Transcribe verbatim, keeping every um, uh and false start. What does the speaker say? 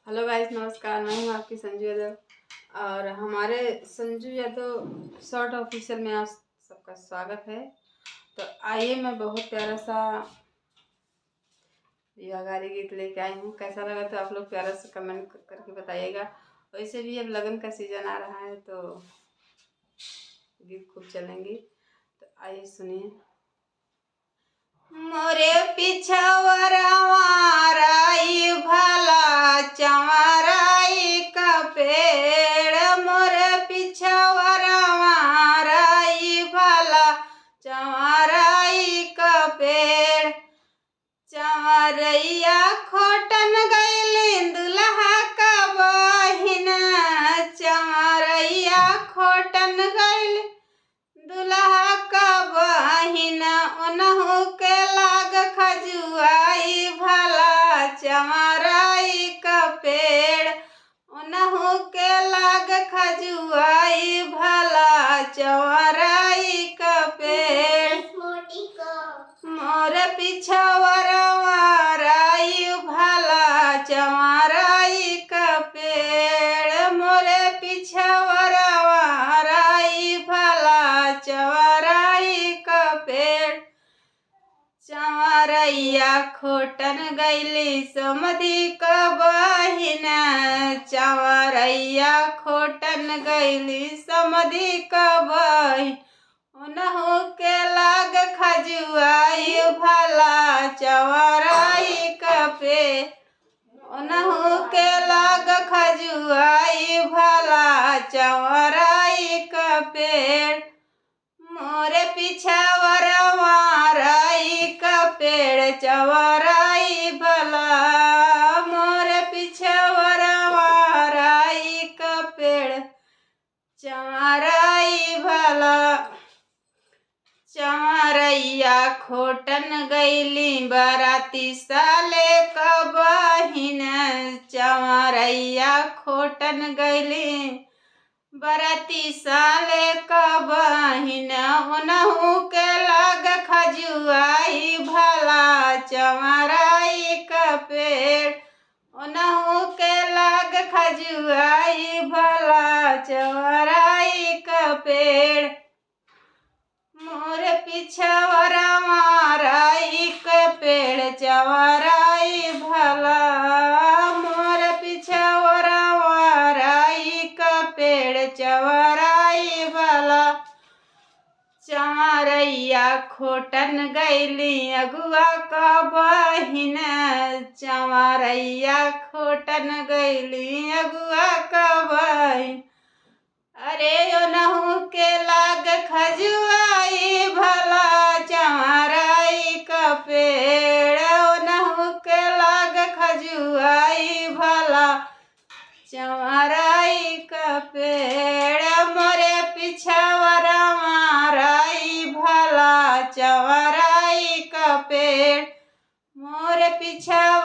हेलो गाइस, नमस्कार, मैं हूँ आपकी संजू यादव और हमारे संजू यादव शॉर्ट ऑफिशियल में आप सबका स्वागत है। तो आइए, मैं बहुत प्यारा सा विवाहगारी गीत लेके आई हूँ। कैसा लगा तो आप लोग प्यारा सा कमेंट करके बताइएगा। वैसे भी अब लगन का सीजन आ रहा है तो गीत खूब चलेंगे। तो आइए सुनिए। मोरे पिछवरवा राई भला चंवराई का पेड़, मोरे पिछवरवा राई भला चंवराई का पेड़। चंवरैया खोटन गइली दुल्हा का बहिन, चंवरैया खोटन गइली दुल्हा का बहिन, उनहु के लाग खजुआई भला चंवराई का पेड़, उनहु के लाग खजुआई भला चंवराई का पेड़। मोर पिछवरवा राई भला चंवराई का पेड़, मोर पिछवरवा राई भला चंवराई का पेड़। चंवरैया खोटन गइली समधी का बहिन, चंवरैया खोटन गइली समधी का बहिन, उनहु के लाग खजुआई भला चंवराई का पेड़, उनहु के लाग खजुआई भला चंवराई का पेड़। मोरे पिछवरवा राई का पेड़ चंवराई भला, मोरे पिछवरवा राई का पेड़ चंवराई भला। चंवरैया खोटन गइली बराती साले का बहिन, चंवरैया खोटन गइली बराती साले का बहिन, उनहु के लाग खजुआई भला चंवराई का पेड़, उनहु के लाग खजुआई भला चंवराई का पेड़। मोर पिछवरवा राई का पेड़ चंवराई भला, मोर पिछवरवा राई का पेड़ चंवराई भला। चंवरैया खोटन गइली अगुआ का बहिन, चंवरैया खोटन गइली अगुआ का बहिन। अरे ओनहु के लाग खजुआई भला चंवराई का पेड़, ओनहु के लाग खजुआई भला चंवराई का पेड़। मोरे पिछवरवा राई भला चंवराई का पेड़, मोरे पिछवरवा